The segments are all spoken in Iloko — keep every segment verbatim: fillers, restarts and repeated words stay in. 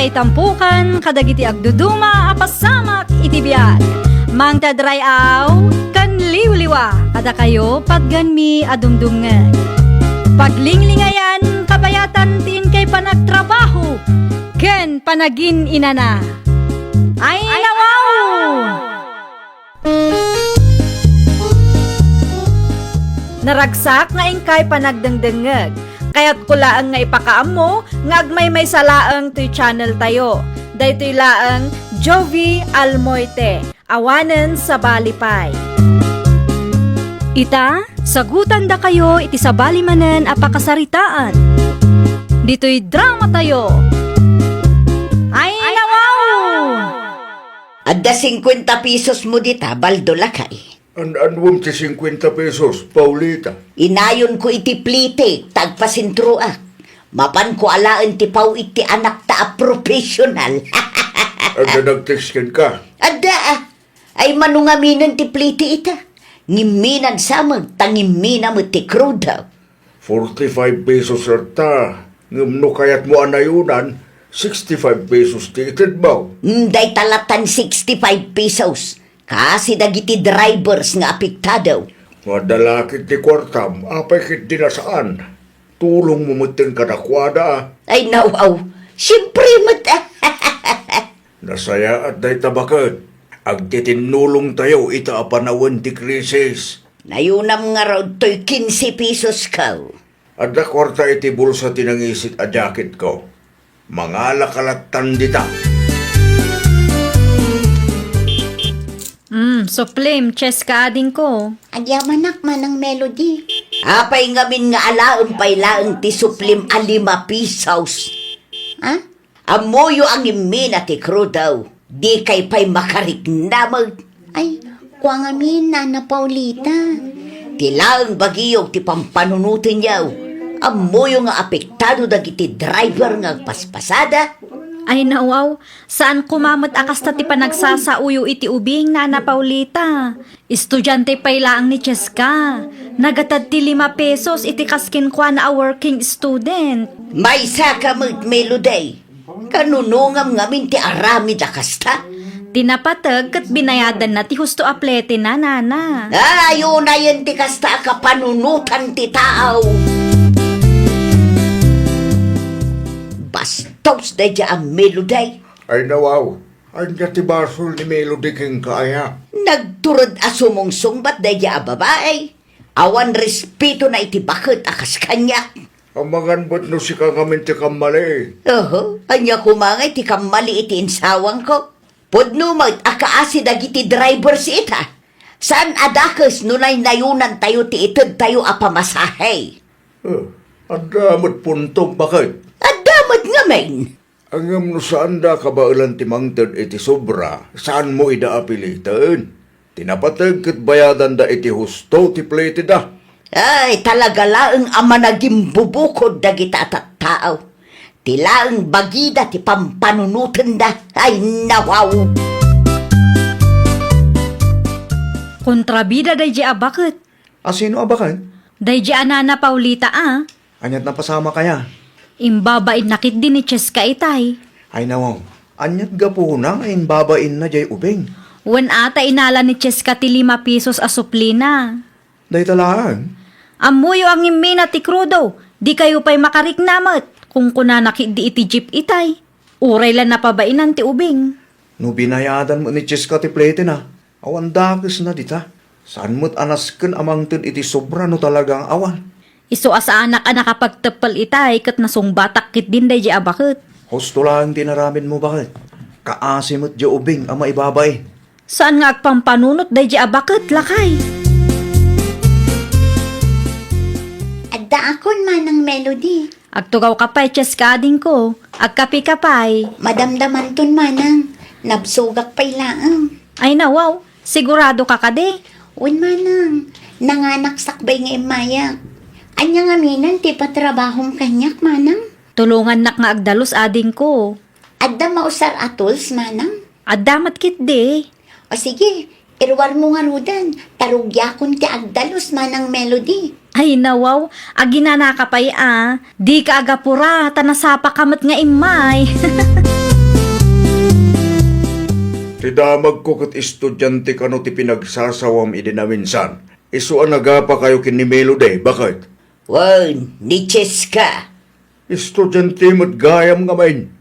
Itampukan kadagiti agduduma a pasamak iti biag. Mangted ray-aw ken liwliwa kadakayo patgenmi a dumdumngeg. Paglinglingayan, kabayatan ti inkay panagtrabaho ken panagin-inana. Ay, nawaw! Naragsak nga inkay panagdengdengngeg. Kayatko laeng nga ipakaammo nga agmaymaysa laeng toy channel tayo. Daytoy laeng Jovi Almoite, awanen sabali pay. Ita, sagutandakayo iti sabali manen a pakasaritaan. Ditoy drama tayo. Ay, nawaw! Adda singkuenta pesos mo dita, Baldo, lakay. An-, anwem ti singkuenta pesos, Paulita? Inayonko iti plite, ta agpasentroak. Mapanko alaen ti paw-it ti anakta a professional. Adda nag-text kenka? Adda, ah. Ay, mano ngaminen ti plite ita? Ngimminan sa met, ta ngimmina met ti krudo. Forty-five pesos latta, ngem no kayatmo a nayonan, sixty-five pesos ti itedmo. Mm, dayta lattan sixty-five pesos. Kaasi dagiti drivers nga apektado. No adda la ket ti kuartam, apay ket di na saan? Tulongmo metten kadakuada. Ay, nawaw. Siempre met. Nasayaat dayta, baket. Agtitinnulongtayo ita a panawen ti krisis. Nayonam ngarud toy quince pesos ko. Adda kuarta iti bulsa ti nangisit a jacketko. Mangalaka lattan dita. Mm, suplim, Cheska, adingko. Agyamanak, Manang Melody. Apay ngamin nga alaem pay laeng ti suplim a lima pesos? Ha? Ammoyo a ngimmina ti krudo, dikay pay makarikna met. Ay, kua ngamin, Nana Paulita. Ti laeng bagiyo ti pampanunotenyo. Ammoyo nga apektado dagiti driver nga agpaspasada. Ay, nawaw, saan koma met a kasta ti panagsasaoyo iti ubing, Nana Paulita. Estudiante pay laeng ni Cheska. Nagatad ti lima pesos iti kas kenkuana a working student. Maysaka met, Melody. Kanunongam ngamin ti aramid a kasta? Ti napateg ket binayadanna ti husto a pletena, Nana. Ay, unayen ti kasta a kapanunotan ti tao. Bastos daydiay a Melody. Ay, nawaw. Ania ti basol ni Melody kenka, aya? Nagtured a sumungsungbat daydiay a babai. Awan respetona iti baket a kas kaniak. Amangan met no sika ngamin ti kammali. Oho, ania koma ngay ti kammali iti insawangko? Pudno met a kaasi dagiti drivers ita. Saan a dakes no naynayonantayo ti itedtayo a pamasahe. Eh, adda met puntom, baket? Adda met ngamin. Ngem no saanda a kabaelan ti mangted iti sobra, saanmo ida a piliten. Ti napateg ket bayadanda iti husto ti pleteda. Ay, talaga laeng a managimbubukod dagita a tattao. Ti laeng bagida ti pampanunotenda. Ay, nawaw! Kontrabida daydiay a baket. A sino a baket? Daydiay a Nana Paulita a. Aniat napasamak aya? Imbabainna ketdi ni Cheska itay. Ay, nawaw. Aniat gapuna nga imbabainna diay ubing? Wen a ta inala ni Cheska ti lima pesos a suplina. Dayta laeng? Ammoyo a ngimmina ti krudo, dikayo pay makarikna met, kunkunana ketdi iti jeep itay. Uray la napabainan ti ubing. No binayadan met ni Cheska ti pletena, awan dakesna dita. Saan met a nasken a mangted iti sobra no talaga nga awan. Isu a saanak a nakapagteppel itay ket nasungbatak ketdin daydiay a baket. Husto laeng ti inaramidmo, baket. Kaasi met diay ubing a maibabain. Saan nga agpampanunot daydiay a baket, lakay? Addaakon, Manang Melody. Agtugawka pay, Cheska, adingko. Agkapeka pay. Madamdamanton, Manang. Nabsogak pay laeng. Ay, nawaw. Siguradoka kadi? Wen, Manang. Nanganak sakbay nga immayak. Ania ngaminen ti patrabahom kaniak, Manang? Tulongannak nga agdalus, adingko. Adda mausar a tools, Manang? Adda met ketdi. O sige, iruarmo ngaruden, ta rugiakon ti agdalus, Manang Melody. Ay, nawaw, aginanaka pay a. Dika agapura, ta nasapaka met nga immay. Ti damagko ket estudiante kano ti pinagsasawam idi naminsan. Isu a nagapakayo ken ni Melody, baket? Wen, ni Cheska. Estudiante met gayam ngamin.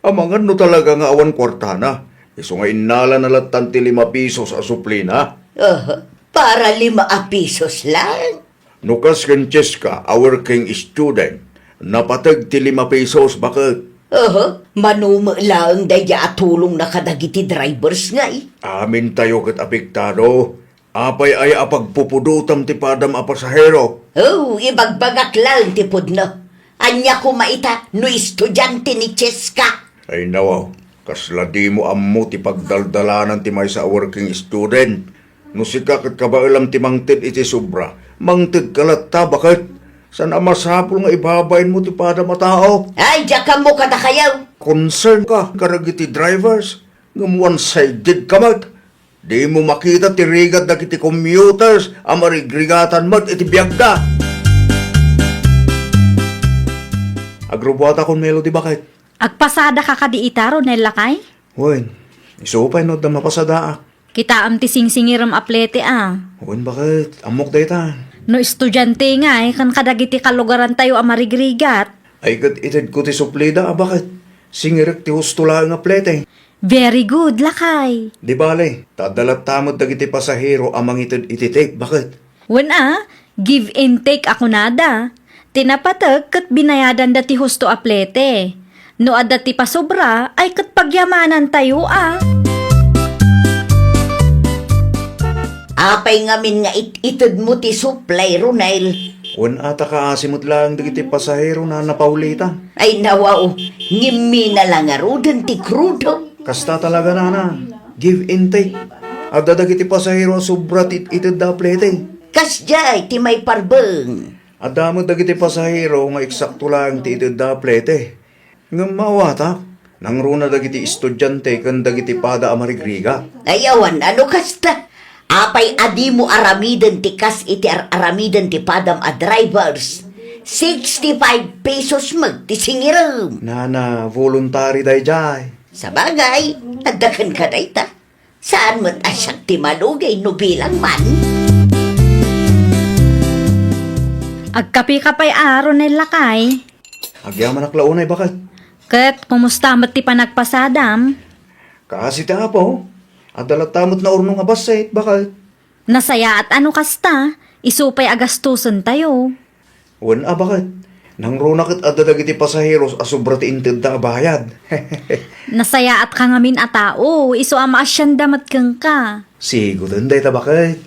Amangan no talaga nga awan kuartana. Isu nga innalana lattan ti lima pesos a suplina. Aha, para lima a pesos lang? No kas ken Cheska a working student, napateg ti lima pesos, baket? Aha, mano met laeng daydiay a tulongna kadagiti drivers ngay. Amintayo ket apektado. Apay aya a pagpupudotam ti padam a pasahero? Oh, ibagbagak laeng ti pudno. Ania koma ita no estudiante ni Cheska? Ay nawaw, kasla dimo ammo ti pagdaldalanan ti maysa a working student. No sika ket kabaelam ti mangted iti sobra, mangtedka latta, baket? Saan a masapul nga ibabainmo ti padam a tao? Ay, diak ammo kadakayo. Concern ka kadagiti drivers, ngem one-sided ka met. Dimo makita ti rigat dagiti commuters a marigrigatan met iti biagda. Agrubuatakon, Melody, baket? Agpasadaka kadi ita, Ronel, lakay? Wen, isu pay no adda mapasadaak. Kitaem ti singsingirem a plete a. Wen, baket? Ammok dayta. No estudiante ngay ken kadagiti kalugarantayo a marigrigat. Ay ket itedko ti suplida a, baket? Singirek ti husto laeng a plete. Very good, lakay. Di bale, ta adda latta met dagiti pasahero a mangited iti tip, baket? Wen a, give and take a kunada. Ti napateg ket binayadanda ti husto a plete. No adda ti pasobra, ay ket pagyamanantayo a. Apay ngamin nga it-itedmo ti suplay, Ronel? Wen a, ta kaasi met laeng dagiti pasahero, Nana Paulita. Ay, nawaw, ngimmi na la ngaruden ti krudo. Kasta talaga, Nana. Give and take. Adda dagiti pasahero a sobra ti it-itedda a plete. Kasdiay ti maiparbeng. Adda met dagiti pasahero nga eksakto laeng ti itedda a plete. Ngem maawatak, nangruna dagiti estudiante ken dagiti pada a marigrigat. Ay, awan a no kasta. Apay a dimo aramiden ti kas iti ar-aramiden ti padam a drivers? Sixty-five pesos met ti singirem. Nana, voluntary daydiay. Sabagay, adda kenka dayta. Saan met a siak ti malugay no bilang man? Agkapika pay a, Ronel, lakay? Agyamanak la unay, baket? Ket kumusta met ti panagpasadam? Kaasi ti Apo, adda latta met naurnong a bassit, baket? Nasayaat a no kasta, isu pay a gastusentayo. Wen a, baket? Nangruna ket adda dagiti pasaheros a sobra ti intedda a bayad. Nasayaatka ngamin a tao, isu a maasianda met kenka. Sigoten dayta, baket.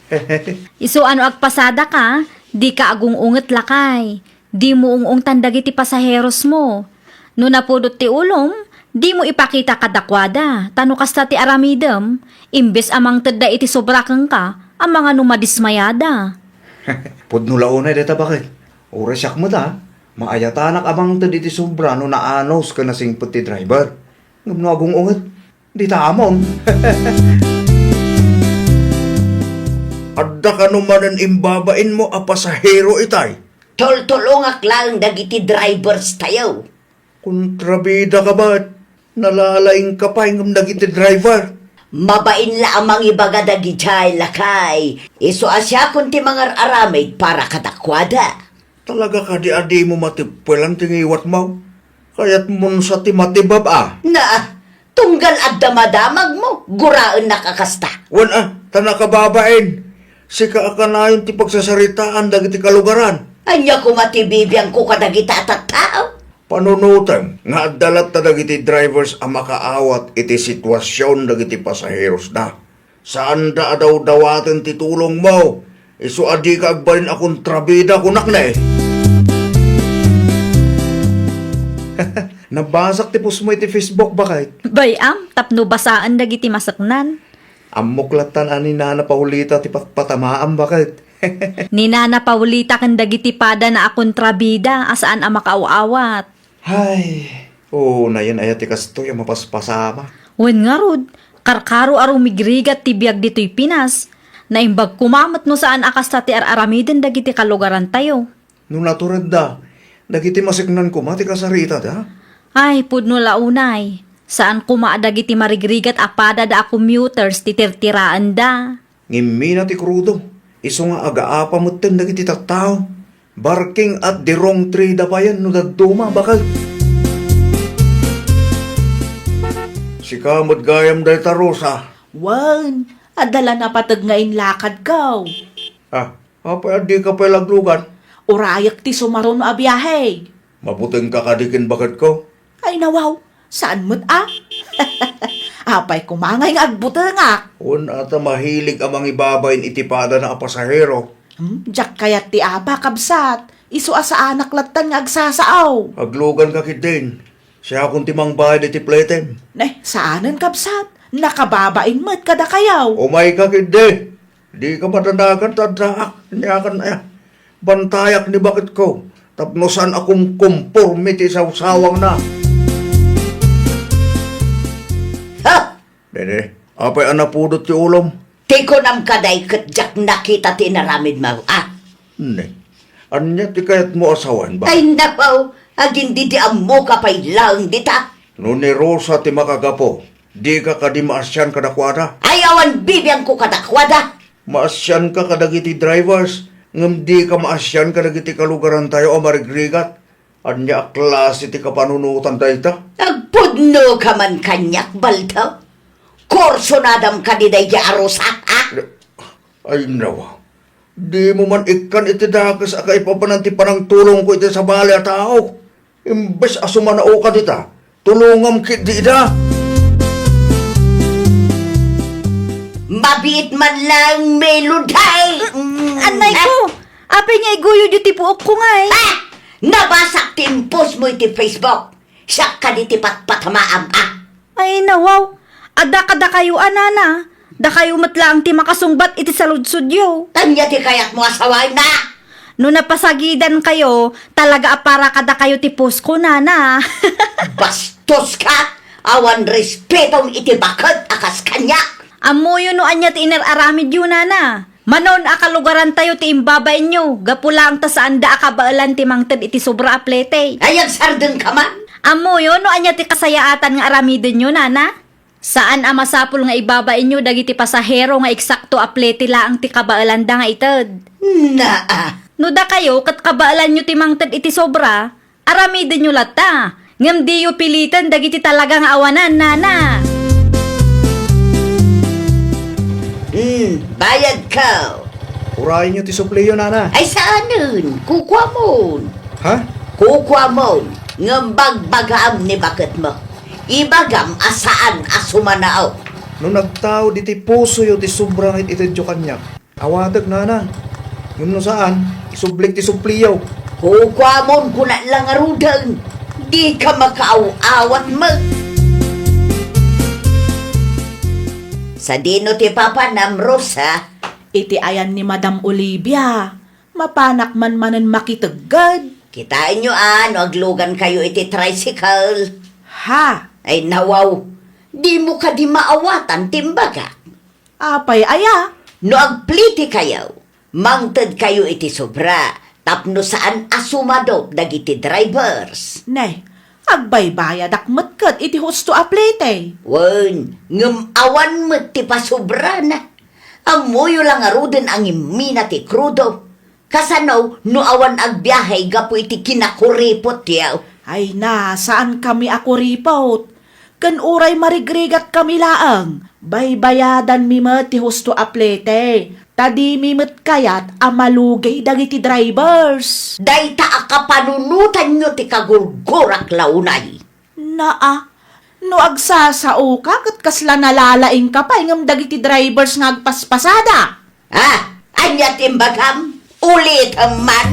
Isu a no agpasadaka, dika agung-unget, lakay. Dimo ung-ungtan dagiti pasaherosmo. No napudot ti ulom, dimo ipakita kadakuada, ta no kasta ti aramidem, imbes a mangtedda iti sobra kenka, amangan no madismayada. Pudno la unay dayta, baket? Uray siak met a, maayatanak a mangted iti sobra no naanus ken nasingpet ti driver. Ngem no agung-unget, dita amon. Adda kano manen imbabainmo a pasahero itay? Tultulongak laeng dagiti drivers tayo. Kontrabida ka met? Nalalaingka pay ngem dagiti driver. Mabain la a mangibaga dagidiay, lakay. Isu a siakon ti mangar-aramid para kadakuada. Talaga kadi a dimo matippelan ti ngiwatmo? Kayatmon sa ti matibab a. Na, tunggal adda madamagmo, guraennak a kasta. Wen a, ta nakababain. Sika a kanayon ti pagsasaritaan dagiti kalugaran. Ania koma ti bibiangko kadagita a tattao? Panunotem nga adda latta dagiti drivers a makaawat iti situasion dagiti pasaherosda. Saanda a dawdawaten ti tulongmo. Isu a dika agbalin a kontrabida, kunak ne. Nabasak ti postmo iti Facebook, baket? Bay-am, tapno basaen dagiti maseknan. Ammok lattan a ni Nana Paulita ti patpatamaam, baket? Ni Nana Paulita ken dagiti padana a kontrabida a saan a makaaw-awat. Hay, unayen aya ti kastoy a mapaspasama? Wen ngarud, karkaro a rumigrigat ti biag ditoy Pinas. Naimbag koma met no saan a kasta ti ar-aramiden dagiti kalugarantayo. No naturedda, dagiti maseknan koma ti kasaritada? Ay, pudno la unay. Saan koma a dagiti marigrigat a padada a commuters ti tirtiraenda. Ngimmina ti krudo, isu nga agaapa metten dagiti tattao. Barking at the wrong tree da payen no dadduma, baket. Sika met gayam dayta, Rosa. Wen, adda la napateg nga inlakadko. Ah, apay a dika pay laglugan? Urayek ti sumaruno a biahe. Mabutengka kadi ken baketko? Ay, nawaw, saan met a? Apay koma ngay nga agbutengak? Wen, ata mahilig a mangibabain iti padana a pasahero. Hmm, diak kayat ti apa, kabsat. Isu a saanak lattan nga agsasao. Agluganka ketdin. Siakon ti mangbayad iti pletem. Ne, saanen, kabsat. Nakababain met kadakayo. Umayka ketdi. Dika madanagan ta addaak. Aniakan aya. Bantayak ni baketko tapno saan a kumkumporme ti sawsawangna. Ha! Dede, apay a napudot ti ulom? Ti kunam kadi ket diak nakita ti inaramidmo, a? Ne, ania ti kayatmo a sawen, ba? Ay, napaw, agin di di ammoka pay laeng dita. No ni Rosa ti makagapu, dika kadi maasian kadakuada? Ay, awan bibiangko kadakuada. Maasianka kadagiti drivers, ngem dika maasian kadagiti kalugarantayo a marigrigat. Ania a klase ti kapanunotan dayta? Agpudnoka man kaniak, Baldo? Kursunadam kadi daydi a Rosa, a? Ay, nawa. Dimo man ikkan iti dakes a kaipapanan ti panangtulongko iti sabali a tao. Imbes a sumanaoka dita, tulongam ketdi ida. Mabiit man laeng, Melody! Annayko! Apay nga iguyodyo ti puokko ngay? Ah! Nabasak ti impostmo iti Facebook. Siak kadi ti patpatamaam, a? Ay, nawaw. Adda kadakayo a, nana. Dakayo met laeng ti makasungbat iti saludsodyo. Ania ti kayatmo a sawen, a? No napasagidankayo, talaga a para kadakayo ti postko, nana. Bastoska! Awan respetom iti baket a kas kaniak. Ammoyo no ania ti inar-aramidyo, nana. Manon a kalugarantayo ti imbabainyo, gapu laeng ta saanda a kabaelan ti mangted iti sobra a plete. Ay, agsardengka man! Ammoyo no ania ti kasayaatan nga aramidenyo, nana? Saan a masapul nga ibabainyo dagiti pasahero nga eksakto a plete laeng ti kabaelanda nga ited. Naa! No dakayo ket kabaelanyo ti mangted iti sobra, aramidenyo latta, ngem diyo piliten dagiti talaga nga awanan, nana. Hmm, bayadko. Urayenyo ti supliyo, nana. Ay, saanen. Kukuamon. Ha? Kukuamon. Ngem bagbagaam ni baketmo. Ibagam a saan a sumanao. No nagtaud iti pusoyo ti sobra nga it-itedyo kaniak, awatek, nana. Ngem no saan, isublik ti supliyo. Kukuamon, kunak la ngaruden. Dika makaaw-awat met. Sadino ti papanam, Rosa? Iti ayan ni Madam Olivia, mapanak man manen makitegged. Kitaenyo a no aglugankayo iti tricycle. Ha? Ay, nawaw. Dimo kadi maawatan ti imbagak? Apay aya? No agplitikayo, mangtedkayo iti sobra tapno saan a sumadop dagiti drivers. Ne, agbaybayadak met ket iti husto a plete. Wen, ngem awan met ti pasubrana. Ammoyo la ngaruden a ngimmina ti krudo. Kasano no awan agbiahe gapu iti kinakuripotyo? Ay na, saankami a kuripot. Ken uray marigrigatkami laeng, baybayadanmi met ti husto a plete, ta dimi met kayat a malugey dagiti drivers. Dayta a kapanunotanyo ti kagurgurak la unay. Naa, no agsasaoka ket kasla nalalaingka pay ngem dagiti drivers nga agpaspasada. Ah, ania ti imbagam? Ulitem man.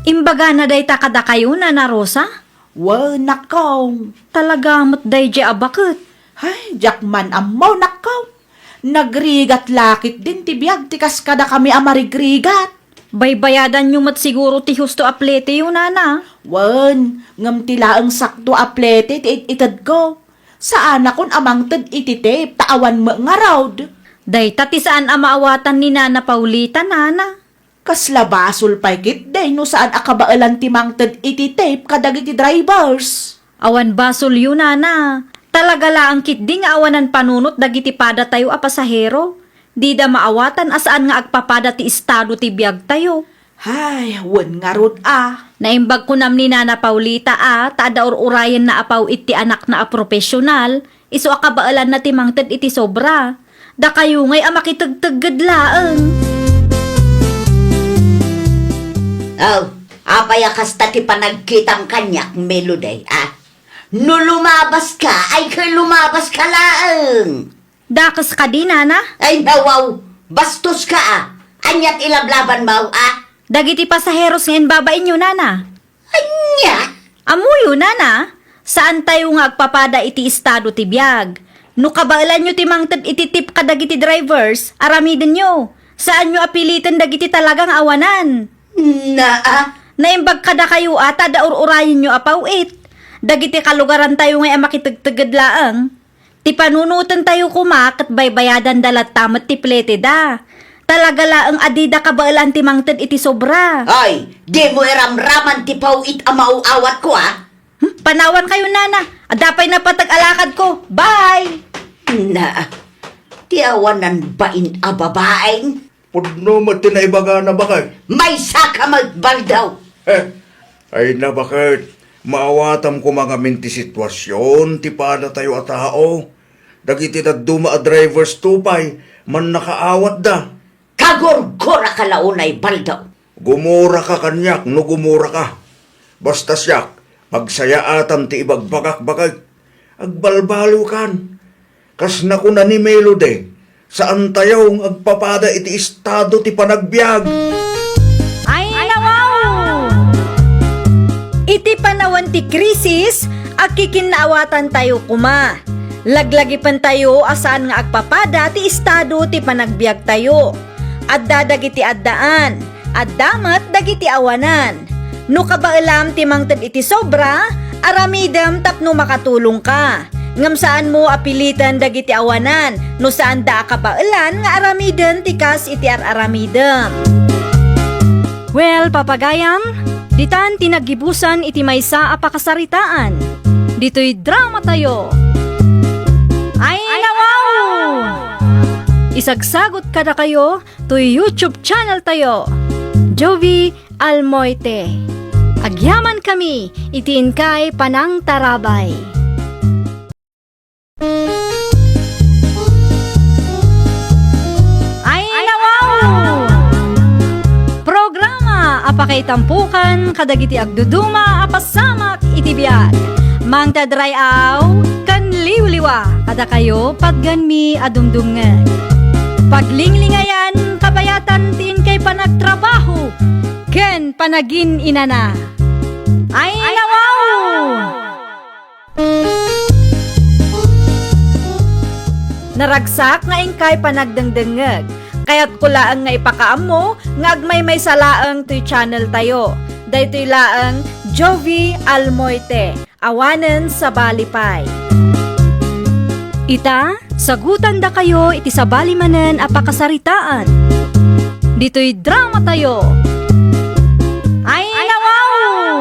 Imbagana dayta kadakayo, Nana Rosa? Wen, nakkaw. Talaga met daydi a baket. Ay, diak man ammo, nakkaw. Nagrigat la ketdin ti biag ti kas kadakami a marigrigat. Baybayadanyo met siguro ti husto a pleteyo, nana. Wen, ngem ti laeng sakto a plete ti it-itedko. Saanakon a mangted iti tape ta awan met ngarud. Dayta ti saan a maawatan ni Nana Paulita, nana. Kasla basol pay ketdi no saan a kabaelan ti mangted iti tip kadagiti drivers. Awan basolyo, nana. Talaga laeng ketdi nga awanan panunot dagiti padatayo a pasahero. Dida maawatan a saan nga agpapada ti estado ti biagtayo. Hay, wen ngarud a. Naimbag kunam ni Nana Paulita a ta adda ur-urayenna a paw-it ti anakna a profesional, isu a kabaelanna ti mangted iti sobra. Dakayo ngay a makitegtegged laeng. Oh, apay a kasta ti panagkitam kaniak, Melody, a? No lumabaska, ay ket lumabaska laeng. Dakes kadi, nana? Ay, nawaw! Bastoska, a! Ania ti lablabanmo, a? Dagiti pasaheros nga imbabainyo, nana. Ania? Ammoyo, nana. Saantayo nga agpapada iti estado ti biag. No kabaelanyo ti mangted iti tip kadagiti drivers, aramidenyo. Saanyo a piliten dagiti talaga nga awanan. Naa. Naimbag kadakayo a ta adda ur-urayenyo a paw-it. Dagiti kalugarantayo ngay a makitegtegged laeng. Ti panunotentayo koma ket baybayadanda latta met ti pleteda. Talaga laeng a dida kabaelan ti mangted iti sobra. Ay, dimo iramraman ti paw-it a maaw-awatko, a? Hmm, panawankayo, nana. Adda pay napateg a lakadko. Bye! Na, ti awanan bain a babaeng? Pudno met ti naibagana, baket. Maysaka met, Baldaw! Eh, ay na, baket. Maawatam koma ngamin ti situasion ti padatayo a tao. Dagiti dadduma a drivers to pay, mannakaawatda. Kagurguraka la unay, Baldaw. Gumuraka kaniak no gumuraka. Basta siak, pagsayaatam ti ibagbagak, baket. Agbalbaliwkan. Kas nakuna ni Melody, saantayo nga agpapada iti estado ti panagbiag. Ay, nawaw! Iti panawen ti krisis, agkikinnaawatantayo koma. Laglagipentayo a saan nga agpapada ti estado ti panagbiagtayo. Adda dagiti addaan, adda met dagiti awanan. No kabaelam ti mangted iti sobra, aramidem tapno makatulongka. Ngem saanmo a piliten dagiti awanan no saanda a kabaelan nga aramiden ti kas iti ar-aramidem. Well, papagayam, ditan ti naggibusan iti maysa a pakasaritaan. Ditoy dramatayo. Ay, nawaw! Isagsagot kadakayo toy YouTube channel tayo, Jovi Almoite. Agyamankami iti inkay panangtarabay. Ay, nawaw! Programa a pakaitampukan kadagiti agduduma a pasamak iti biag. Mangted ray-aw ken liwliwa kadakayo patgenmi a dumdumngeg. Paglinglingayan, kabayatan ti inkay panagtrabaho ken panagin-inana. Ay, nawaw! Naragsak nga inkay panagdengdengngeg. Kayatko laeng nga ipakaammo nga agmaymaysa laeng toy channel tayo. Daytoy laeng Jovi Almoite, awanen sabali pay. Ita, sagutandakayo iti sabali manen a pakasaritaan. Ditoy dramatayo. Ay, nawaw!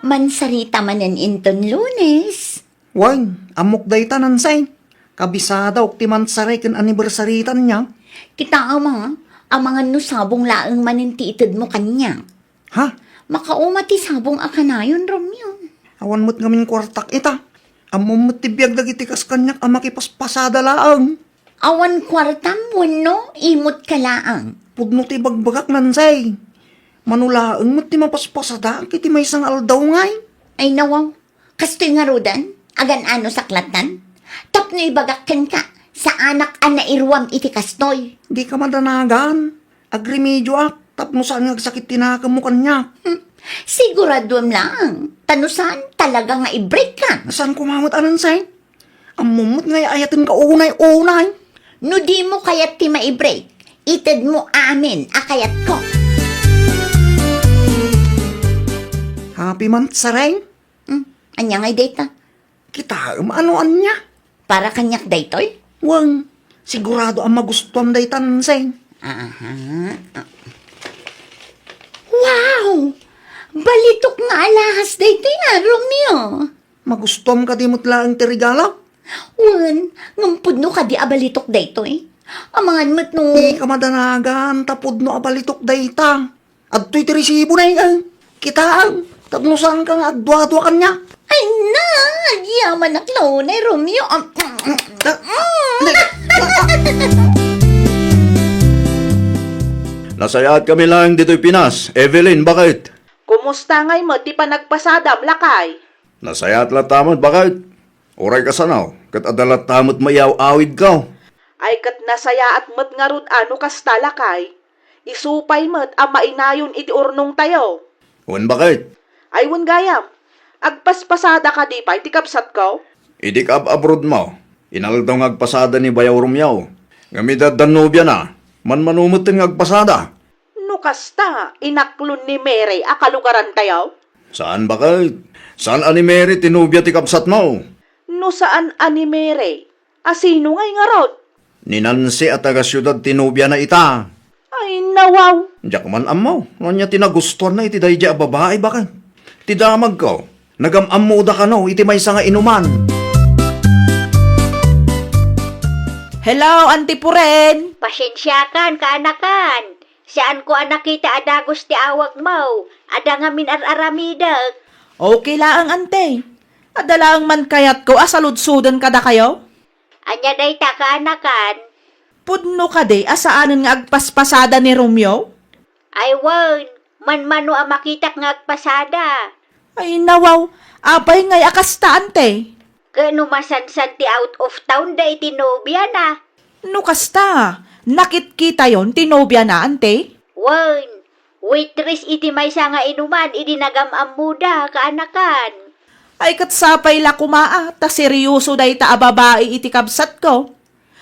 Mansarita manen inton Lunes. Wen, ammok dayta, Nansay. Kabisadawk ti mansaray ken annibersaritan niya. Kitaem a, amangan no sabong laeng manen ti itedmo kaniak. Ha? Makauma ti sabong a kanayon, Romeo. Awan met ngamin kuartak ita. Ammom met ti biag dagiti kas kaniak a makipaspasada laeng. Awan kuartam wenno imot ka laeng. Pudno ti ibagbagak, Nansay. Mano laeng met ti mapaspasadaak iti maysa nga aldaw ngay. Ay, nawaw. Kastoy ngaruden, agan-ano saklatan? Tapno ibagak kenka, saanak a nairuam iti kastoy. Dika madanagan. Agremedioak tapno saan nga agsakit ti nakemmo kaniak. Hmm. Siguraduem laeng, ta no saan, talaga nga i-break ka. Saan koma met a, Nansay? Ammom met nga ay-ayatenka unay-unay. No dimo kayat ti mai-break, itedmo amin a kayatko. Happy month, Sareng. Hmm, ania ngay dayta? Kitaem, ano ania? Para kaniak daytoy? Wen, sigurado a magustuam dayta, Nansay. Aha. Balitok nga alahas daytoy a, Romeo. Magustuam kadi met laeng ti regalo? Wen, ngem pudno kadi a balitok daytoy? Amangan met no. Dika madanagan ta pudno a balitok dayta. Adtoy ti resibona, eh. Kitaem, tapno saanka nga agduadua kaniak. Ay na, agyamanak la unay, Romeo. Am, Nasayaat kami laeng ditoy Pinas. Evelyn, baket? Kumusta ngay met ti panagpasadam, lakay? Nasayaat latta met, baket? Uray kasano, ket adda latta met maiaw-awidko. Ay ket nasayaat met ngarud a no kasta, lakay. Isu pay met a mainayon iti urnongtayo. Wen, baket? Ay wen gayam, agpaspasada kadi pay ti kabsatko? Idi kaab-abroadmo, inaldaw nga agpasada ni Bayaw Romeo. Ngem idi adda nobiana, manmano metten nga agpasada. No kasta, inaklon ni Mary a kalugarantayo? Saan, baket? Saan a ni Mary ti nobia ti kabsatmo? No saan a ni Mary, a sino ngay ngarud? Ni Nancy a taga-siudad ti nobiana ita. Ay, nawaw. Diak man ammo no ania ti nagustuanna iti daydiay a babai, baket. Ti damagko, nagam-ammoda kano iti maysa nga inuman. Hello, Auntie Puren! Pasensiakan, kaanakan. Saanko a nakita a dagus ti awagmo. Adda ngamin ar-aramidek. Okay laeng, Ante. Adda laeng man kayatko a saludsoden kadakayo. Ania dayta, kaanakan? Pudno kadi a saanen nga agpaspasada ni Romeo? Ay wen, manmano a makitak nga agpasada. Ay, nawaw, apay ngay a kasta, Ante? Ket no masansan ti out of town da iti nobiana. No kasta, nakitkitayon ti nobiana, Ante? Wen, waitress iti maysa nga inuman idi nagam-ammoda, kaanakan. Ay, ket sapay la koma a, ta seryoso dayta a babai iti kabsatko.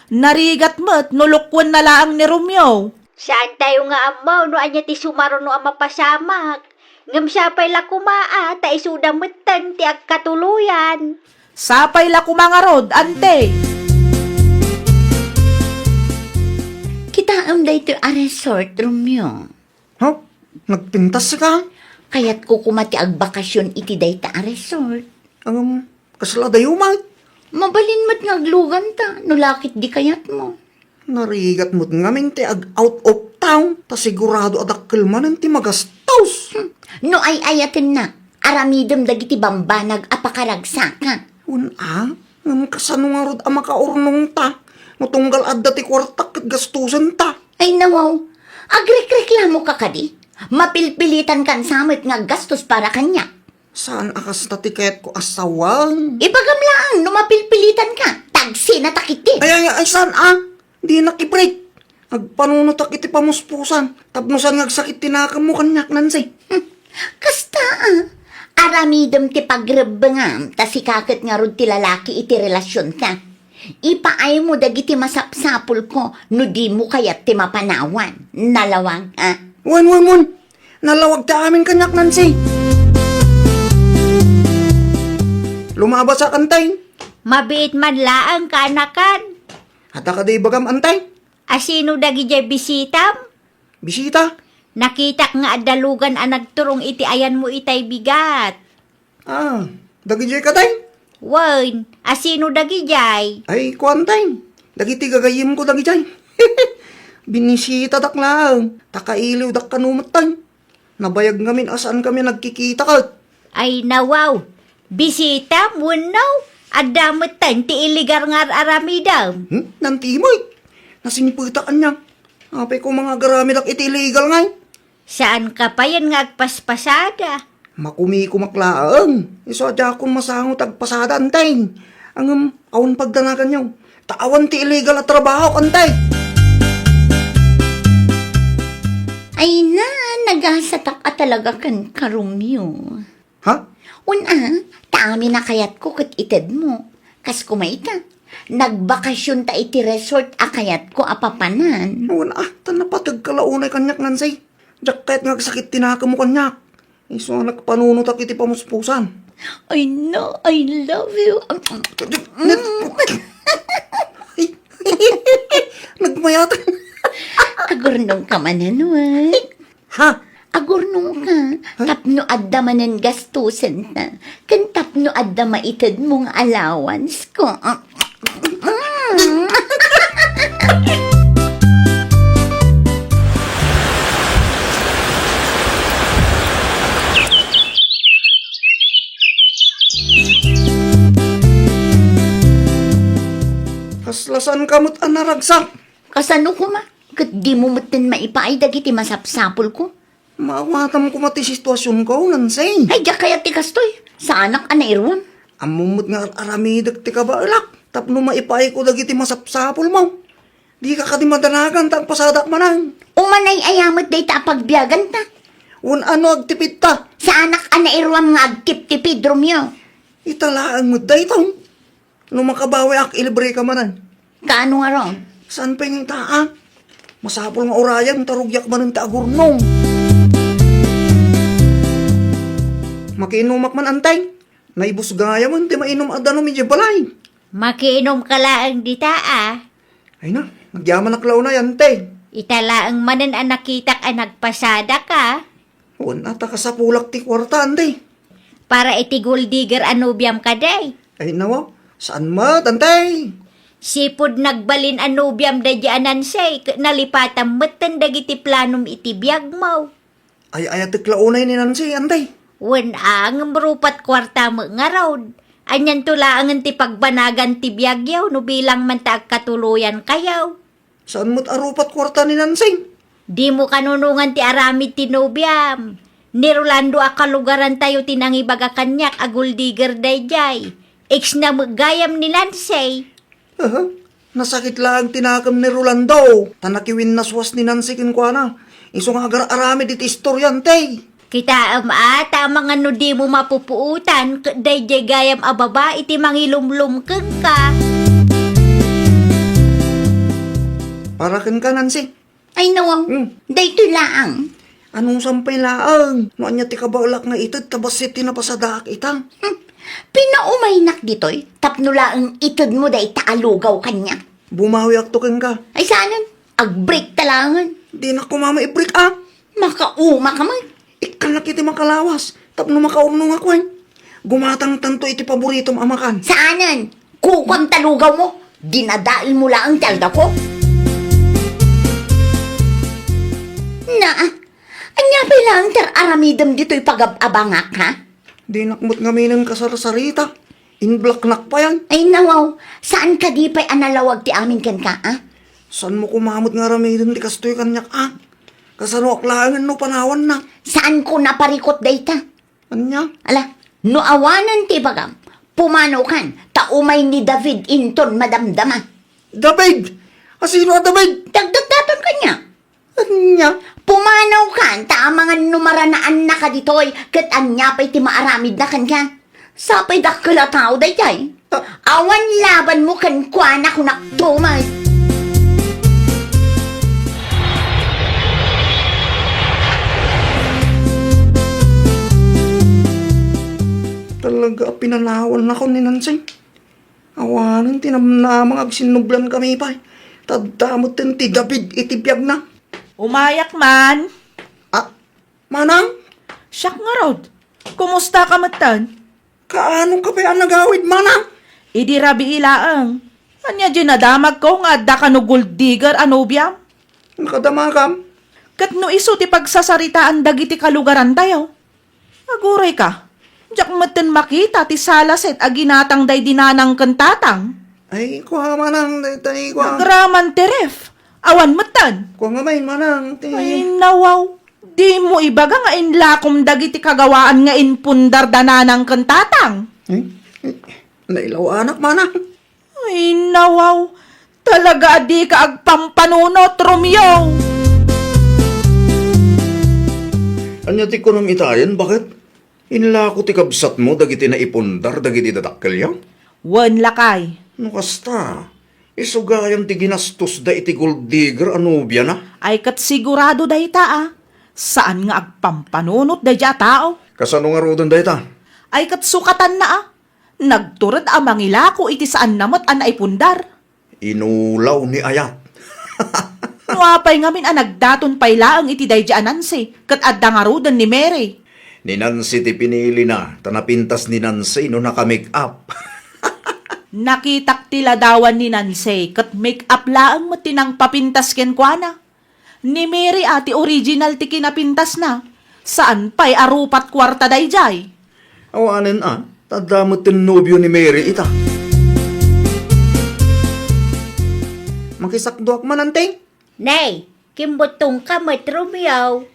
Narigat met no lukuenna laeng ni Romeo. Saantayo nga ammo no ania ti sumaruno a mapasamak. Ngem sapay la koma a, ta isuda metten ti agkatuloyan. Sapay la koma ngarud, Ante. Kitaem daytoy a resort, Romeo. Ha? Nagpintas sika? Kayatko koma ti agbakasyon iti dayta a resort. Ngem, kasla dayo met? Mabalin met nga agluganta, no lakit di kayatmo. Narigat met ngamin ti ag-out of town, ta sigurado a dakkel manen ti magastos. Hmm. No ay-ayatennak, aramidem dagiti bambanag a pakaragsaka. Wen a, ngem kasano ngarud a makaurnongta? No tunggal adda ti kuartak ket gastosenta. Ay nawaw, agrekreklamoka kadi? Mapilpilitankan sa met nga aggastos para kaniak. Saan a kasta ti kayatko a sawen. Ibagam laeng no mapilpilitanka, tagsinata ketdi. Ay, ay, ay, saan a? Dinak ibreak. Agpanunotak iti pamuspusan, tapno saan nga agsakit ti nakemmo kaniak, Nancy. Hmm. Kasta a, aramidem ti pagrebbengam, ta sika ket ngarud ti lalaki iti relasionta. Ipaaymo dagiti masapsapulko no dimo kayat ti mapanawan. Nalawag, a? Wen, wen, wen. Nalawag ti amin kaniak, Nancy. Lumabas a, Antay. Mabiit man laeng, kaanakan. Adda kadi ibagam, Antay? A sino dagidiay bisitam? Bisita? Nakitak nga adda lugan a nagturong iti ayanmo itay bigat. Ah, dagidiay katay? Wen, a sino dagidiay? Ay, kuantay. Dagiti gagayyemko dagidiay. Binisitadak laeng, ta kailiwdak kano metten. Nabayag ngamin a saankami nagkikita ket. Ay, nawaw. Bisitam wenno? Adda metten ti illegal nga ar-aramidem. Hmm? Nantimek. Nasimpetak ania. Apay ko nga agaramidak iti illegal ngay? Saanka payen nga agpaspasada? Makumikumak laeng. Isu a diakon masango ti agpasada, Antay. Ngem, awan pagdanaganyo. Ta awan ti illegal a trabaho, Antay. Ay na, nagasatak a talaga kenka, Romeo. Ha? Wen a, ta amin a kayatko ket itedmo. Kas koma ita, nagbakasionta iti resort a kayatko a papanan. Wen a, ta napategka la unay kaniak, Nancy. Diak kayat nga agsakit ti nakemmo kaniak. Isu a nagpanunotak iti pamuspusan. I know, I love you. Nagmayat. Agurnongka manen, wen. Ha? Agurnongka, tapno adda manen gastosenta, ken tapno adda maitedmo nga allowance ko. Kasla saan ka met a naragsak? Kasano koma? Ket dimo metten maipaay dagiti masapsapulko? Maawatam koma ti situasionko, Nancy. Ay, diak kayat ti kastoy. Saanak a nairuam. Ammom met nga ar-aramidek ti kabaelak tapno maipaayko dagiti masapsapulmo. Dika kadi madanagan ta agpasadak manen. Umanay aya met dayta a pagbiaganta. Wen no agtipidta. Saanak a nairuam nga agtiptipid, Romeo. Ita laeng met daytoy. No makabawiak, ilibreka manen. Kaano ngarud? Saan pay nga ita, a? Masapul nga urayan ta rugiak manen ti agurnong. Makiinumak man, Antay. Naibus gayamen ti mainum a danum idiay balay. Makiinumka laeng dita, a. Ay na, nagyamanak la unay, Antay. Ita laeng manen a nakitak a nagpasadak, a. Wen, a ta kasapulak ti kuarta, Antay. Para iti gold digger a nobiam kadi? Ay, nawa, saan met, Antay? Sipud nagbalin a nobiam daydi a Nancy, ket nalipatam metten dagiti planom iti biagmo. Ay-ayatek la unay ni Nancy, Antay. Wen, a, ngem rupat kuarta met ngarud. Anianto laengen ti pagbanagan ti biagyo no bilang man ta agkatuloyankayo? Saan met a rupat kuarta ni Nancy? Dimo kanunongan ti aramid ti nobiam. Ni Rolando a kalugarantayo ti nangibaga kaniak a gold digger daydiay. Ex na met gayam ni Nancy. Aha. Nasakit laeng ti nakem ni Rolando, ta nakiwinnaswas ni Nancy kenkuana. Isu nga agar-aramid iti istorya, Antay. Kitaem a, ta amangan no dimo mapupuotan ket daydiay gayam a babai ti mangilumlom kenka. Para kenka, Nancy. Ay, nawa. Hmm. Daytoy laeng. Anusam pay laeng no ania ti kabaelak nga ited ta bassit ti napasadaak ita? Hmm. Pinaumaynak ditoy tapno laeng itedmo dayta a lugaw kaniak. Bumawiakto kenka. Ay, saanen? Agbreak ta laengen. Dinak koma maibreak, a. Makauma ka met. Ikkannak iti makalawas tapno makaurnongak, wen. Gumatangtanto iti paboritom a makan. Saanen? Kukuam ta lugawmo. Dinadaelmo laeng ti aldawko. Naa, ania pay laeng ti ar-aramidem ditoy pagab-abangak, ha? Dinak met ngaminen kasarsarita. Inblaknak payen. Ay, nawaw, saan kadi pay a nalawag ti amin kenka, a? Saanmo koma met nga aramiden ti kastoy kaniak, a? Kasanoak laengen no panawanna? Saanko naparikut dayta. Ania? Ala, no awanen ti ibagam, pumanawkan, ta umay ni David inton madamdama. David! A, sino a David? Dagdagdaton kaniak. Ania? Pumanawkan, ta amangan no maranaannaka ditoy, ket ania pay ti maaramidna kenka? Sapay dakkel a tao daydiay. Ah. Awan labanmo kenkuana, kunak, Tomas. Talaga a pinanawannakon ni Nancy. Awanen ti namnama nga agsinnublankami pay. Ta adda metten ti David iti biagna. Umayak man. Ah, Manang? Siak ngarud. Kumustaka metten? Kaanonka pay a nagawid, Manang? Idi rabii laeng. Ania diay nadamagko nga adda kano gold digger a nobiam? Nakadamagam? Ket no isu ti pagsasaritaan dagiti kalugarantayo, aguray ka, diak metten makita ti salaset a ginatang daydi nanang ken tatang. Ay, kua, Manang, dayta, ay, kua. Agraman ti ref. Awan metten. Kua nga main, Manang, ti. Ay, nawaw. Dimo ibaga nga inlakom dagiti kagawaan nga impundar da nanang ken tatang. Eh? Eh, nailaw anak, Manang. Ay, nawaw. Talaga a dika agpampanunot, Romeo. Ania ti kunam itayen, baket? Inlako ti kabsatmo dagiti naipundar dagiti dadakkelyo? Wen, lakay. No kasta, isu gayam ti ginastosda iti gold digger a nobiana? Ay, ket sigurado dayta, a. Saan nga agpampanunot daydiay a tao. Kasano ngaruden dayta? Ay, ket sukatanna, a. Nagtured a mangilako iti saanna met a naipundar. Inulaw ni Ayat. No apay ngamin a nagdaton pay laeng iti daydi a Nancy, ket adda ngaruden ni Mary? Ni Nancy ti pinilina, ta napintas ni Nancy no naka-make-up. Nakitak ti ladawan ni Nancy, ket make-up laeng met ti nangpapintas kenkuana. Ni Mary a ti original ti kinapintasna. Saan pay a rupat kuarta daydiay? Awanen a, ta adda met ti nobio ni Mary ita. Makisakduak man, anti? Nay, kimbuttongka met, Romeo.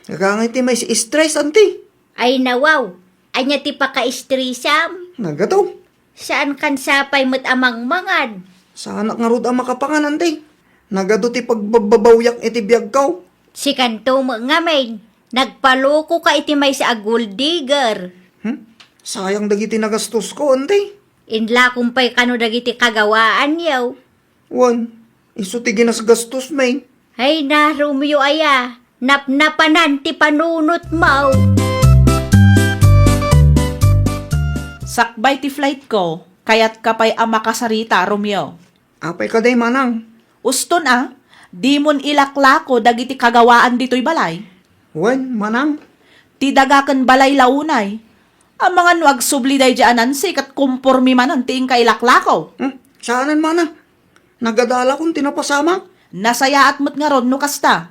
Agangay ti may stress, anti? Ay, nawaw. Ania ti paka-stressam? Nagato. Saan kan sapay met a mangmangad? Saanak ngarud a makapangan, anti? Nagadu ti pagbabbabawiak iti biagko. Sikanto met ngamin, nagpaloko ka iti maysa a gold digger. Hmm? Sayang dagiti nagastosko, anti? Inlakon pay kano dagiti kagawaanyo. Wen, isu ti ginasgastos, May. Ay na, Romeo aya, napnapanan ti panunotmo. Sakbay ti flightko, kayatka pay a makasarita, Romeo. Apay kadi, manang? Uston a, dimon ilaklako dagiti kagawaan ditoy balay. Wen, manang? Ti daga ken balay la unay. Amangan no agsubli daydi a Nancy ket kompormi manen ti inka ilaklako. Hmm? Saanen, manang? Nagadalakon ti napasamak. Nasayaat met ngarud no kasta.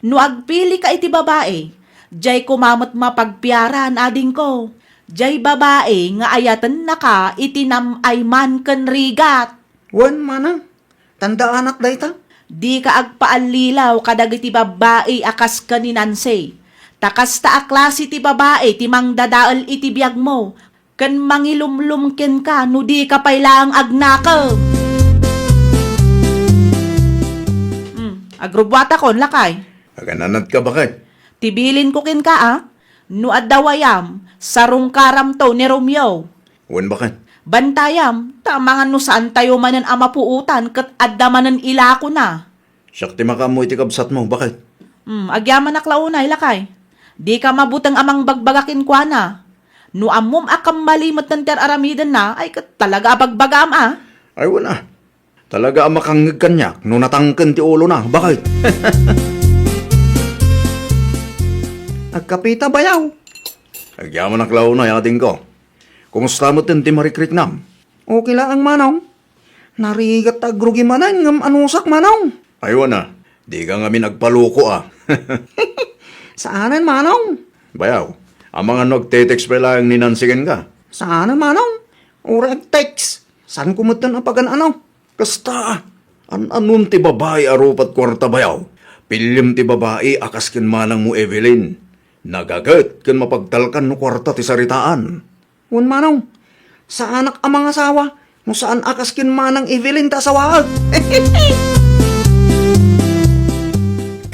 No agpilika iti babai, diay koma met mapagpiaran, adingko. Diay babai nga ayatennaka iti nam-ay man ken rigat. Wen, manang. Tandaanak dayta. Dika agpaallilaw kadagiti babbai a kas ken ni Nancy. Ta kasta a klase ti babai ti mangdadael iti biagmo. Ken mangilumlom kenka no dika pay laeng agnakem. Hmm, agrubbuatakon, lakay. Agananadka, baket? Ti bilinko kenka a, no adda wayam, sarungkaramto ni Romeo. Wen, baket. Bantayam, ta amangan no saantayo manen a mapuotan ket adda manen ilakona. Siak ti makaammo iti kabsatmo, baket? Hmm, agyamanak la unay, lakay. Dika mabuteng a mangbagbaga kenkuana. No ammom a kammali metten ti ar-aramidenna, ay ket talaga a bagbagaam a. Ay, wen a. Talaga a makangngeg kaniak no natangken ti ulona, baket? Agkapita, bayaw. Agyamanak la unay, adingko. Kumusta metten ti marikriknam? Okay laeng, manong. Narigat ta agrugi manen ngem anusak, manong. Ay, wen a, dika ngamin agpaloko a. Saanen, manong. Bayaw, amangan no agte-text pay laeng ni Nancy kenka? Saanen, manong. Uray agtext. Saanko metten a pagan-ano? Kasta a, an-anon ti babai a rupat kuarta, bayaw? Piliem ti babai a kas ken manangmo, Evelyn. Nagaget ken mapagtalkan no kuarta ti saritaan. Wen, manong, saanak a mangasawa no saan a kas ken manang Evelyn ta asawaek.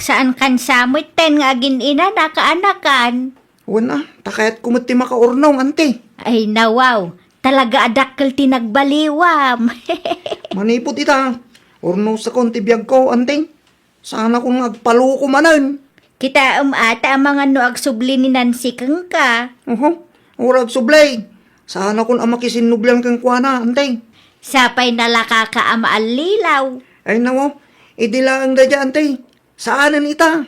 Saan kan sa metten nga agin-ina na kaanakan? Wen a, ta kayatko met ti makaurnong, anti. Ay, nawaw, talaga a dakkel ti nagbaliwam. Manipud ita, urnosakon ti biagko, anti. Saanakon nga agpaloko manen. Kitaem a ta amangan no agsubli ni Nancy kenka. Uho, uray agsubli. Saanakon a makisinnublian kenkuana, anti. Sapay nalakaka a maallilaw. Ay, nawaw, idi laeng daydiay, anti. Saanen ita.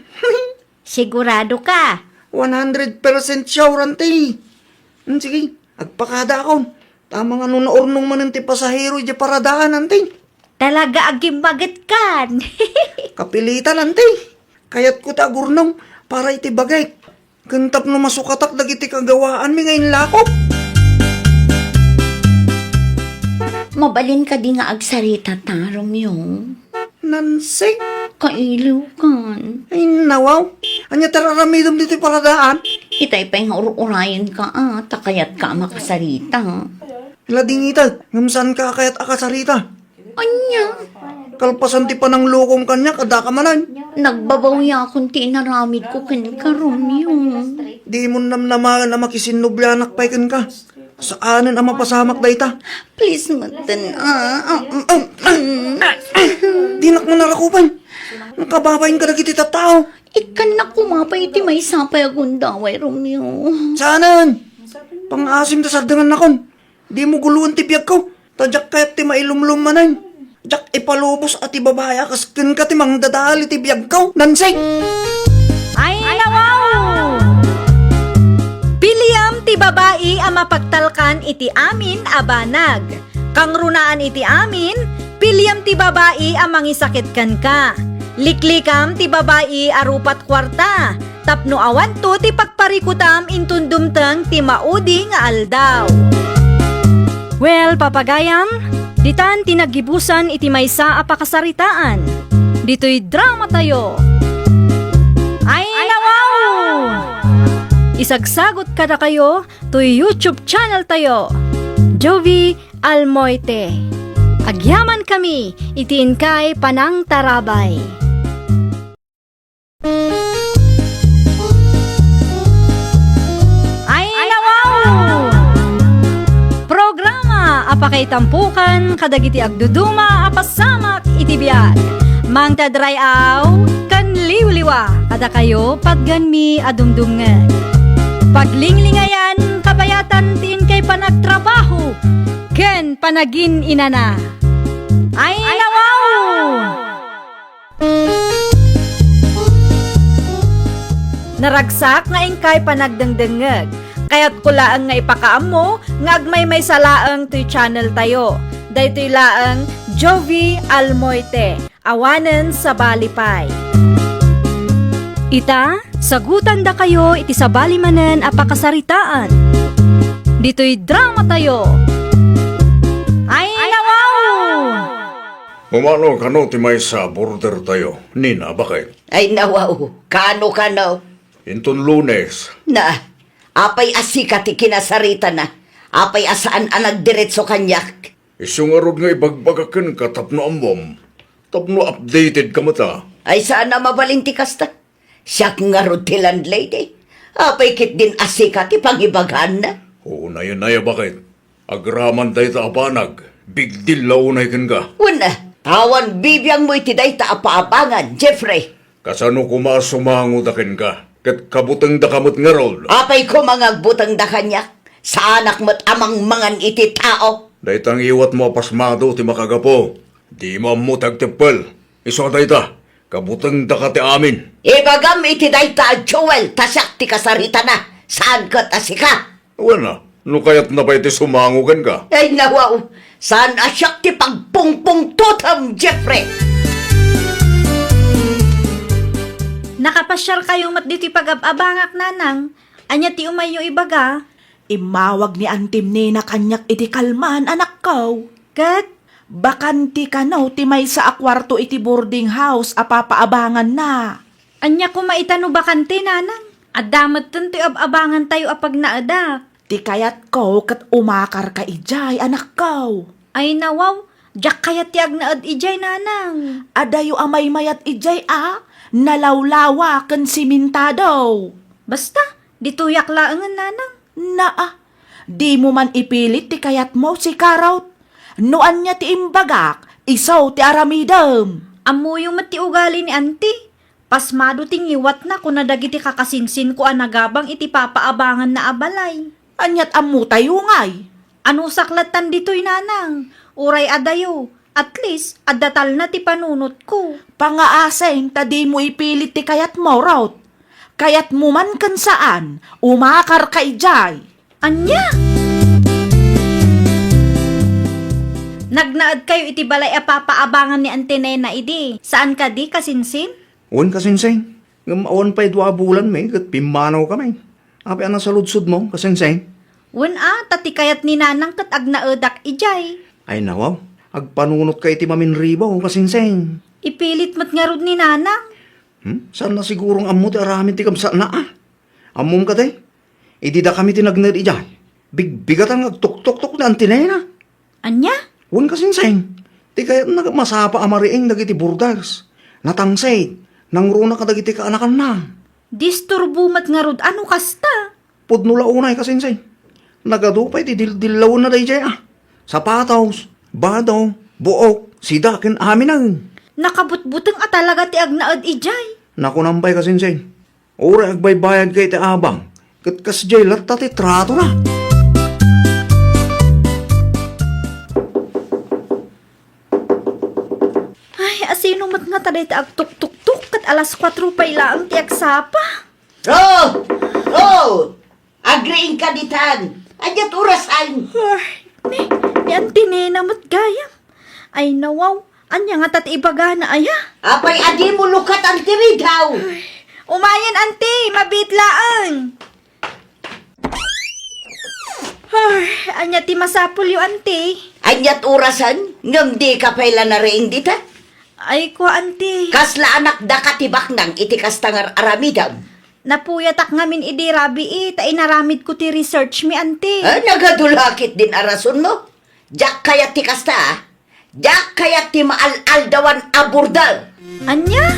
Sigurado ka? One hundred percent sure, anti. Hmm, sige, agpakadaakon. Ta amangan no naurnong manen ti pasahero idiay paradaan, anti. Talaga a gimmaget kan. Kapilitan, anti. Kayatko ti agurnong para iti bagik. Ken tapno masukatak dagiti kagawaanmi nga inlakok. Mabalin kadi nga agsarita ta, Romeo? Nancy? Kailiwkan. Ay, nawaw. Ania ti ar-aramidem ditoy paradaan? Itay pay nga ur-urayenka a, ta kayatka a makasarita. Ladingita, ngem saanka a kayat a kasarita. Ania? Kalpasan ti pananglokom kaniak, addaka manen. Nagbabawiakon ti inaramidko kenka, Romeo. Dimon namnamaen a makisinnublianak pay kenka. Saanen a mapasamak dayta. Please, metten, ah, ah, ah, ah. Dinak man a rakupen. Nakababain kadagiti tattao. Ikkannak koma pay iti maysa pay a gundaway, Romeo. Saanen? Pangaasim ta sardengannakon. Dimo guloen ti biagko, ta diak kayat ti mailumlom manen. Diak ipalubos a ti babai a kas kenka ti mangdadael iti biagko, Nancy! Ay, nawaw! Piliam ti babai a mapagtalkan iti amin a banag. Kangrunaan iti amin, piliam ti babai a mangisakit kenka. Liklikam ti babai a rupat kuarta. Tapno awanto ti pagparikutam inton dumteng ti maudi nga aldaw. Well, papagayam, ditan ti naggibusan iti maysa a pakasaritaan. Ditoy drama tayo. Ay, nawaw! Isagsagot kadakayo toy YouTube channel tayo. Jovi Almoite. Agyaman kami iti inkay panangtarabay. Ay, nawaw! Programa a pakaitampukan kadagiti agduduma a pasamak iti biag. Mangtadray-aw ken liwliwa kadakayo patgenmi a dumdumngeg. Paglinglingayan kabayatan ti inkay panagtrabaho ken panagin-inana. Ay, nawaw! Naragsak nga inkay panagdengdengngeg. Kayatko laeng nga ipakaammo nga agmaymaysa laeng toy channel tayo. Daytoy laeng Jovi Almoite, awanen sabali pay. Ita, sagutandakayo iti sabali manen a pakasaritaan. Ditoy drama tayo. Ay, nawaw! Umano kano ti maysa a border tayo, Nina, baket? Ay, nawaw, kano, kano? Inton Lunes. Na, apay a sika ti kinasaritana? Apay a saan a nagdiretso kaniak? Isu ngarud nga ibagbaga kenka tapno ammom, tapno updated ka met a. Ay, saan a mabalin ti kasta. Siak ngarud ti landlady. Apay ketdin a sika ti pangibagaanna? Unayen aya, baket? Agraman dayta a banag, bigdil la unay kenka. Wen, awan bibiangmo iti dayta a paabangan, Jeffrey. Kasano koma a sumangoda kenka, ket kabutengdaka met ngarud? Apay koma nga agbutengda kaniak? Saanak met a mangmangan iti tao. Dayta ngiwatmo a pasmado ti makagapu. Dimo ammo ti agteppel. Isu a dayta, kabutengdaka ti amin. Ibagam iti dayta a Joel ta siak ti kasaritana, saan ket a sika. Wen a, no kayatna pay ti sumango kenka. Ay, nawaw, saan a siak ti pagpungpungtotem, Jeffrey. Nakapasiarkayo met ditoy pagab-abangak, Nanang. Ania ti umayyo ibaga? Immawag ni Antim Nina kaniak iti kalman, anakko. Ket? Bakante kano ti maysa a kuarto iti boarding house a papaabanganna. Ania koma ita no bakante, Nanang? Adda metten ti ab-abangantayo a pagnaedak. Ti kayatko ket umakarka idiay, anakko. Ay, nawaw, diak kayat ti agnaed idiay, Nanang. Adayo a maymayat idiay a nalawlawa ken simentado. Basta, ditoyak laengen, Nanang. Naa, dimo man ipilit ti kayatmo, sika, Ruth. No ania ti imbagak, isu ti aramidem. Ammoyo met ti ugali ni Auntie. Pasmado ti ngiwatna, kuna dagiti kakasinsinko a nagabang iti papaabanganna a balay. Aniat ammotayo ngay? Anusak lattan ditoy, Nanang. Uray adayo, at least, adda talna ti panunotko. Pangaasim ta dimo ipilit ti kayatmo, Ruth. Kayatmo man ken saan, umakarka idiay. Ania? Nagnaedkayo iti balay a papaabangan ni Auntie Nena idi. Saan kadi, kasinsin? Wen, kasinsin. Ngem awan pay dua a bulanmi ket pimmanawkami. Apay a nasaludsodmo, kasinsin? Wen a, ta ti kayat ni Nanang ket agnaedak idiay. Ay, nawaw. Agpanunotka iti maminribaw, kasinsin. Ipilit met ngarud ni Nanang. Hmm? Saan a sigurong ammo ti aramid ti kabsatna, a? Ammom kadi? Idi dakami ti nagnaed idiay, bigbigatan nga agtuktoktok ni Auntie Nena. Ania? Wen, kasinsin. Ti kayatna ket masapa a mariing dagiti borders. Natangsit. Nangruna kadagiti kaanakanna. Disturbo met ngarud a no kasta. Pudno la unay, kasinsin. Nagadu pay ti dildillawna daydiay a. Sapatos, bado, buok, sida ken aminen. Nakabutbuteng a talaga ti agnaed idiay. Nakunam pay, kasinsin. Uray agbaybayadka iti abang, ket kasdiay latta ti tratona. Ta dayta agtuktuktok ket alas kuatro pay laeng ti agsapa. Ro! Ro! Agriingka ditan. Ania ti orasan? Ay, ni, ni Auntie Nena met gayam. Ay, nawaw. Ania ngata ti ibagana, aya? Apay a dimo lukat, Auntie Rita? Ay, umayen, Auntie. Mabiit laeng. Ay, ania ti masapulyo, Auntie? Ania ti orasan? Ngem dika pay la nariing dita? Ay, kua, Auntie. Kasla anakdaka ti baknang iti kasta nga ar-aramidem? Napuyatak ngamin idi rabii, ta inaramidko ti research mi, Auntie. Ah, nagadu la ketdin a rasonmo? Diak kayat ti kasta, ah. Diak kayat ti maal-aldawan a border. Ania?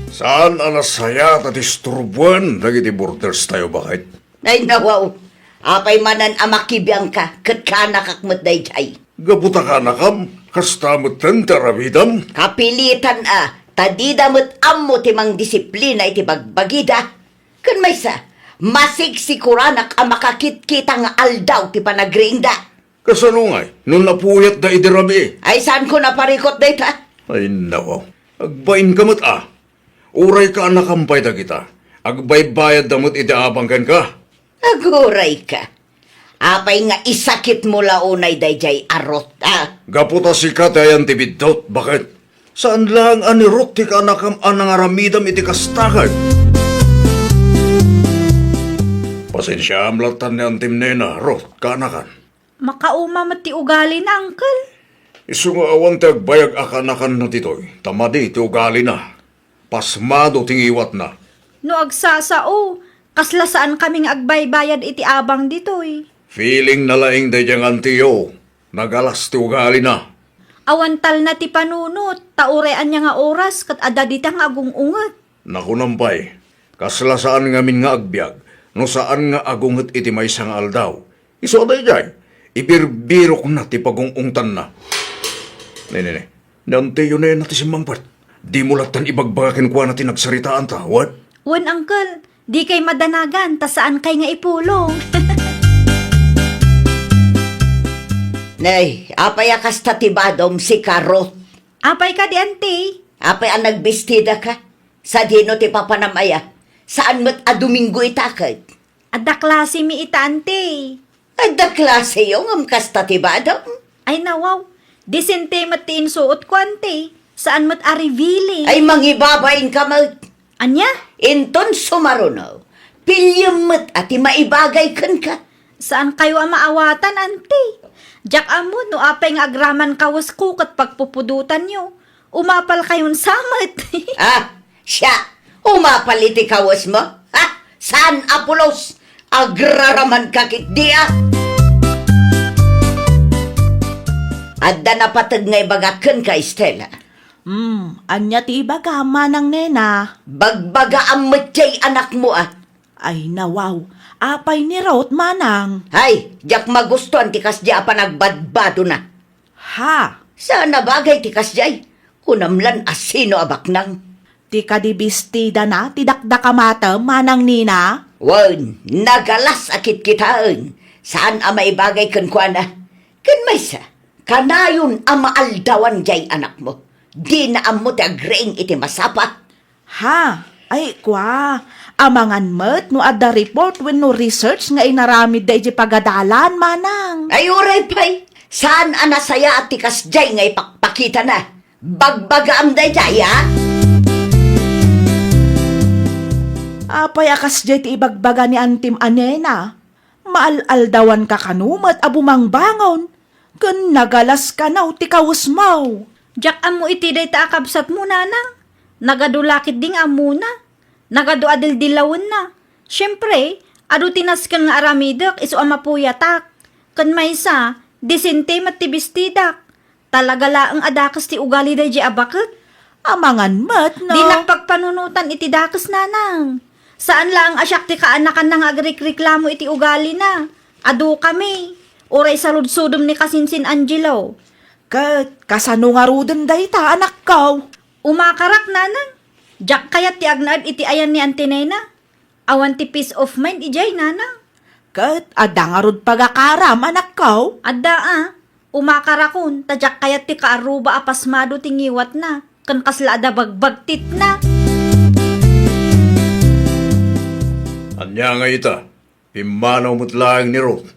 Saan a nasayaat a disturboen dagiti borders tayo, baket? Ay, nawaw. Apay manen a makibiangka, ket kaanakak met daydiay. Gapu ta kaanakam, kasta metten ti aramidem? Kapilitan a, ta dida met ammo ti mangdisiplina iti bagbagida. Ken maysa, masigsiguranak a makakitkita nga aldaw ti panagriingda. Kasano ngay no napuyatda idi rabii? Ay, saanko a parikut dayta? Ay, nawaw. Agbainka met a. Uray kaanakam pay dagita. Agbaybayadda met iti abang kenka. Agurayka. Apay nga isakitmo la unay daydiay a Ruth, a? Gapu ta sika ti ayan ti biddut, baket? Saan laeng a ni Ruth ti kaanakam a nangaramidem iti kasta, ket? Pasensiaam lattan ni Auntie Nena, Ruth, kaanakan. Makauma met ti ugalina, Uncle. Isu nga awan ti agbayag a kaanakanna ditoy, ta madi ti ugalina. Pasmado ti ngiwatna. No agsasao, kasla saankami nga agbaybayad iti abang ditoy. Feeling na laeng daydiay nga antiyo. Nagalas ti ugalina. Awan talna ti panunot, ta uray ania nga oras ket adda dita nga agung-unget. Nakunam pay, kasla saan ngamin nga agbiag no saan nga agunget iti maysa nga aldaw. Isu a daydiay, ibirbirokna ti pagung-ungtanna. Ne, ne, ne. Ni Auntie Nena ti simmangpet. Dimo lattan ibagbaga kenkuana ti nagsaritaanta, wen? Wen, Uncle. Dikay madanagan, ta saankay nga ipulong. Nay, apay a kasta ti badom, sika Ruth? Apay kadi, Auntie? Apay a nagbistidaka? Sadino ti papanam aya? Saan met a Domingo ita ket? Adda klase mi ita, Auntie. Adda klaseyo ngem kasta ti badom? Ay, nawaw. Disente met ti insuotko, Auntie. Saan met a revealing. Ay, mangibabainka met. Ania? Inton sumaruno, piliem met a ti maibagay kenka. Saankayo a maawatan, Auntie. Diak ammo no apay nga agraman kawesko ket pagpupudotanyo. Umapalkayon sa met. Ah, siya, umapal iti kawesmo? Ha? Saan a pulos? Agraramanka ketdi, a? Adda napateg nga ibagak kenka, Estela. Hmm, ania ti ibagam, Manang Nena? Bagbagaam met jay anakmo, a? Ay, nawaw. Apay ni Ruth, Manang? Ay, diak magustuan ti kasdi a panagbadbadona. Ha? Saan a bagay ti kasdiay. Kunam lan a sino a baknang. Ti kadi bestidana ti dakdakamatem, Manang Nena? Wen, nagalas a kitkitaen. Saan a maibagay kenkuana. Ken maysa, kanayon a maaldawan jay anakmo. Dina ammo ti agriing iti masapa. Ha? Ay, kua, amangan met no adda report wenno research nga inaramidda idiay pagadalan, Manang. Ay, uray pay, saan a nasayaat ti kasdiay nga ipakpakitana. Bagbagaam daydiay, a? Apay a kasdiay ti ibagbaga ni Antim a Nena? Maal-aldawanka kano met a bumangbangon, ken nagalas kano ti kawesmo. Diak ammo iti dayta a kabsatmo, Nanang. Nagadu la ketdi nga ammona. Nagadu a dildilawenna. Siempre, adu ti nasken nga aramidek isu a mapuyatak. Ken maysa, disente met ti bestidak. Talaga laeng a dakes ti ugali daydiay a baket. Amangan met, no? Dinak pagpanunotan iti dakes, Nanang. Saan laeng a siak ti kaanakanna nga agrikreklamo iti ugalina. Adukami. Uray saludsodem ni kasinsin Angelo. Ket kasano ngaruden dayta, anakko? Umakarak, Nanang. Diak kayat ti agnaed iti ayan ni Auntie Nena. Awan ti peace of mind idiay, Nanang. Ket adda ngarud pagakaram, anakko? Adda, a. Umakarakon, ta diak kayat ti kaarruba a pasmado ti ngiwatna, ken kasla adda bagbagtitna. Ania ngay ita? Pimmanaw met laeng ni Ruth.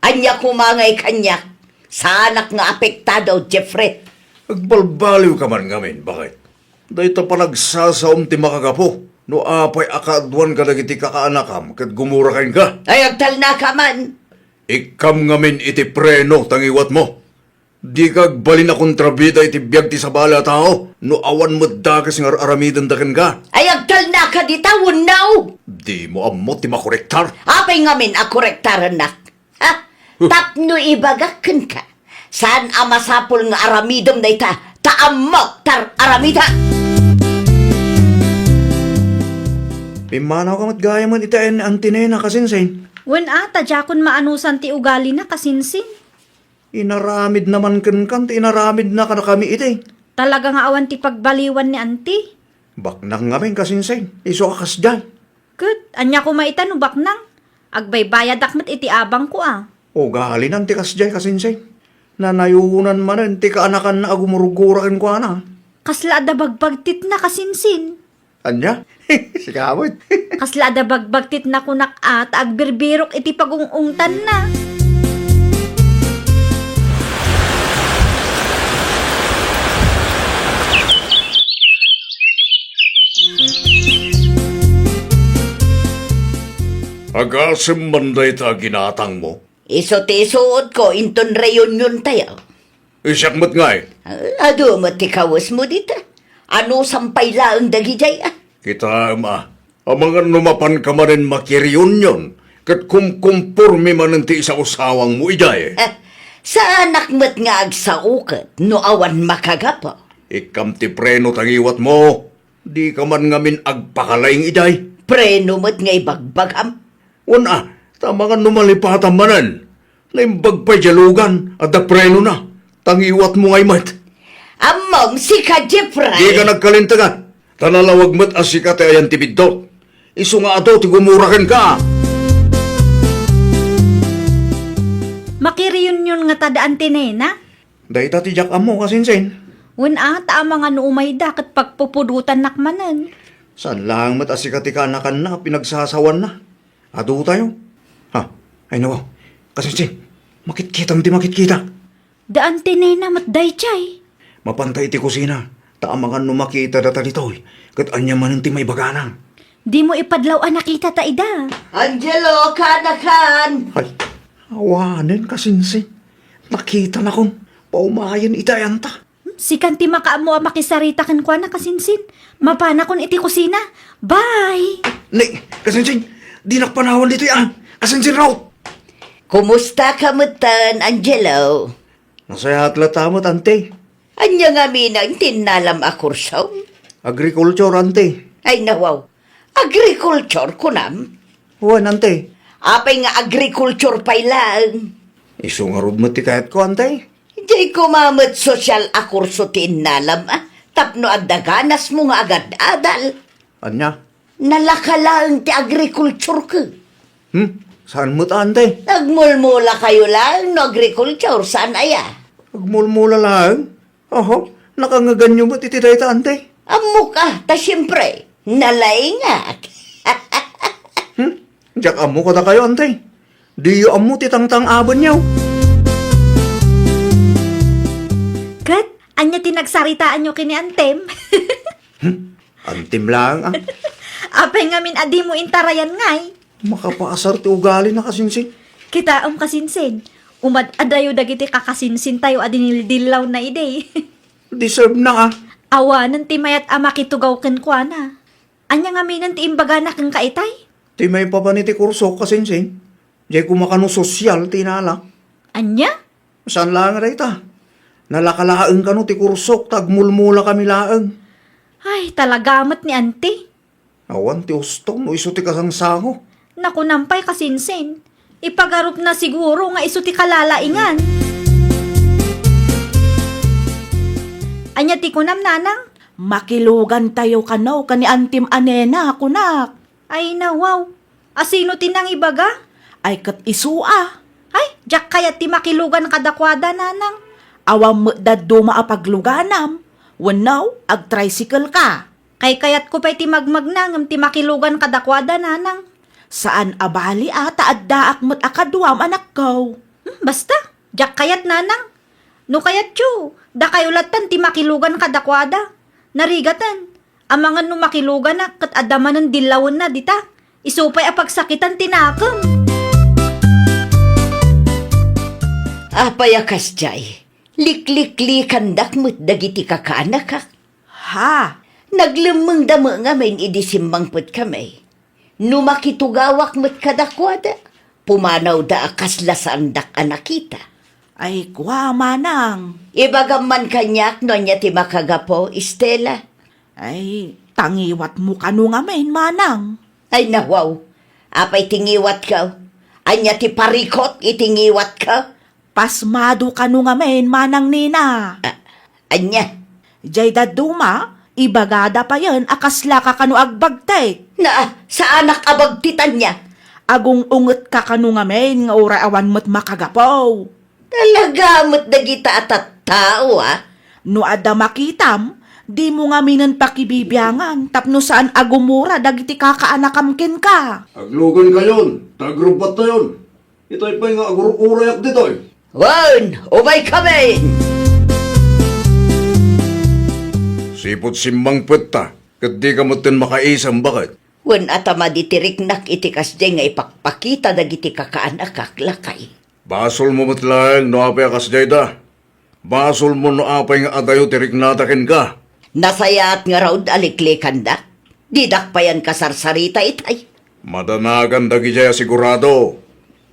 Ania koma ngay kaniak? Saanak nga apektado, Jeffrey. Agbalbaliwka man ngamin, baket? Dayta panagsasaom ti makagapu no apay a kaaduan kadagiti kakaanakam ket gumura kenka. Ay, agtalnaka man! Ikkam ngamin iti preno ta ngiwatmo. Dika agbalin a kontrabida iti biag ti sabali a tao no awan met dakes nga ar-aramidenda kenka. Ay, agtalnaka dita wenno? Dimo ammo ti makorektar? Apay ngamin a korektarennak? Ha? Huh. Tapno ibagak kenka, saan a masapul nga aramidem dayta, ta ammok ti ar-aramidek. Pimmanawka met gayam iti ayan ni Auntie Nena, kasinsin. Wen a, ta diakon maanusan ti ugalina, kasinsin. Inaramidna man kenka ti inaramidna kadakami iti. Talaga nga awan ti pagbaliwan ni Auntie. Baknang ngamin, kasinsin, isu a kasdiay. Ket, ania koma ita no baknang? Agbaybayadak met iti abangko a. Ugalinan ti kasdiay, kasinsin. Nanayonan manen ti kaanakanna a gumurgura kenkuana. Kasla adda bagbagtitna, kasinsin. Ania? Sika met. Kasla adda bagbagtitna kunak a ta agbirbirok iti pagung-ungtanna. Agasem man dayta a ginatangmo? Isu ti isuotko inton reunion tayo. Siak met ngay? Ah, adu met ti kawesmo dita. Anusam pay laeng dagidiay a. Kitaem a, amangan no mapanka manen makireunion ket kumkumporme manen ti isausawangmo idiay. Ah, saanak met nga agsao ket no awan makagapu. Ikkam ti preno ta ngiwatmo. Dika man ngamin agpakalaing idiay. Preno met nga ibagbagam. Wen a, ta amangan no malipatam manen. Naimbag pay diay lugan, adda prenona. Ta ngiwatmo ngay met. Ammom, sika, Jeffrey. Dika nagkalintegan. Ta nalawag met a sika ti ayan ti biddut. Isu nga adu ti gumura kenka. Makireunion ngata da Auntie Nena? Dayta ti diak ammo, kasinsin. Wen a, ta amangan no umayda ket pagpupudotannak manen. Saan laeng met a sika ti kaanakanna a pinagsasawanna. Adutayo. Ha, ay nawa. Kasinsin, makitkitam ti makitkita. Da Auntie Nena met daydiay. Mapanta iti kusina, ta amangan no makita data ditoy, ket ania manen ti maibagana. Dimo ipadlaw a nakitata ida. Angelo, kaanakan! Ay, awanen, kasinsin. Nakitanakon, paumayen iti ayanta. Sikan ti makaammo a makisarita kenkuana, kasinsin. Mapanakon iti kusina. Bye! Ni, kasinsin, dinak panawan ditoy a. Kasinsin, Ruth! Kumustaka metten, Angelo? Nasayaat latta met, Auntie. Ania ngamin ti innalam a kurso? Agriculture, Auntie. Ay, nawaw. Agriculture, kunam? Wen, Auntie. Apay nga agriculture pay laeng? Isu ngarud met ti kayatko, Auntie. Diay koma met sosyal a kurso ti innalam, a, tapno adda ganasmo nga agad-adal. Ania? Nalaka laeng ti agriculture ket. Hmm? Saan met, Auntie? Nagmulmula kayo laeng no agriculture, saan aya? Agmulmula laeng? Oho, nakangaganyo met iti dayta, Auntie? Ammok a, ta siempre, nalaingak. Hmm? Diak ammo kadakayo, Auntie. Diyo ammo ti tangtang-abenyo. Ket, ania ti nagsaritaanyo ken ni Antem? Hmm? Antem laeng, a. Apay ngamin a dimo intarayan ngay? Makapaasar ti ugalina, kasinsin. Kitaem, kasinsin. Umad-adayo dagiti kakasinsintayo a dinildillawna idi. Deserve na, a. Awanen ti mayat a makitugaw kenkuana. Ania ngamin ti imbagana kenka itay? Ti maipapan iti kursok, kasinsin. Diay koma kano sosyal ti inala. Ania? Saan laeng a dayta. Nalaka laeng kano ti kursok ta agmulmula kami laeng. Ay, talaga met ni Auntie. Awan ti ustom no isu ti kasangsango. Nakunam pay, kasinsin. Ipagarupna siguro nga isu ti kalalaingan. Ania ti kunam, Nanang? Makilugantayo kano ken ni Antem a Nena, kunak. Ay, nawaw. Asino ti nangibaga? Ay, ket isu a. Ay, Diak kayat ti makilugan kadakuada, nanang. Awan met dadduma a pagluganam. Wenno, agtricycle ka. Kaykayatko pay ti magmagna ngem ti makilugan kadakuada, nanang. Saan a bali a ta addaak met a kaduam, anakko. Hmm, basta, diak kayat, nanang. No kayatyo, dakayo lattan ti makilugan kadakuada. Narigaten, amangan no makiluganak ket adda manen dillawenna dita. Isu pay a pagsakitan ti nakem. Apay a kasdiay? Likliklikandak met dagiti kakaanakak. Ha? Naglemmengda met ngamin idi simmangpetkami. No makitugawak met kadakuada, pumanawda a kasla saandak a nakita. Ay, kua, manang. Ibagam man kaniak no ania ti makagapu, Estela. Ay, ta ngiwatmo kano ngamin, manang. Ay, nawaw. Apay ti ngiwatko? Ania ti parikut iti ngiwatko? Pasmado kano ngamin, manang Nina. A-, ania? Jay dadduma, ibagada payen a kaslaka kano agbagtik. Na, saanak a bagtit ania? Agung-ungetka kano ngamin nga uray awan met makagapu. Talaga met dagita a tattao, a? No adda makitam, dimo ngaminen pakibibiangan tapno saan a gumura dagiti kakaanakam kenka. Aglugankayon, ta agrubbattayon. Itay pay nga agur-urayak ditoy. Wen, umaykami! Sipud simmangpetta, ket dika metten makaisem, baket? Wen, a ta madi ti riknak iti kasdiay nga ipakpakita dagiti kakaanakak, lakay. Basolmo met laeng no apay a kasdiayda. Basolmo no apay nga adayo ti riknada kenka. Nasayaat ngarud a liklikandak. Didak payen kasarsarita itay. Madanagan dagidiay a sigurado.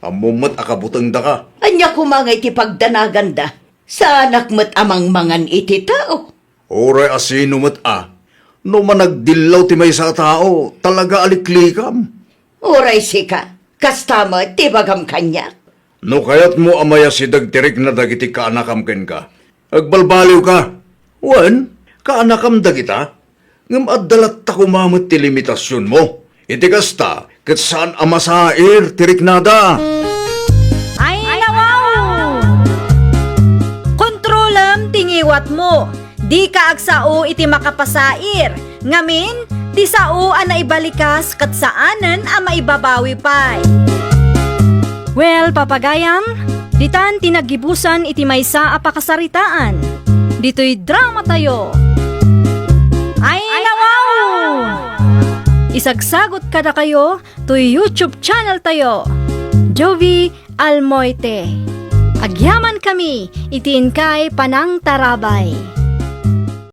Ammom met a kabutengdaka. Ania koma ngay ti pagdanaganda? Saanak met a mangmangan iti tao. Uray a sino met a, no managdillaw ti maysa a tao, talaga a liklikam. Uray sika, kasta met ti ibagam kaniak. No kayatmo a mayasideg ti rikna dagiti kaanakam kenka, agbalbaliwka. Wen, kaanakam dagita, ngem adda latta koma met ti limitasionmo. Iti kasta, ket saan a masair ti riknada. Ay, nawaw! Kontrolem ti ngiwatmo. Dika agsao iti makapasair. Ngamin, ti sao a naibalikas ket saanen a maibabawi pay. Well, papagayam, ditan ti naggibusan iti maysa a pakasaritaan. Ditoy dramatayo. Ay, nawaw! Isagsagot kadakayo toy YouTube channel tayo, Jovie Almoite. Agyamankami iti inkay panangtarabay.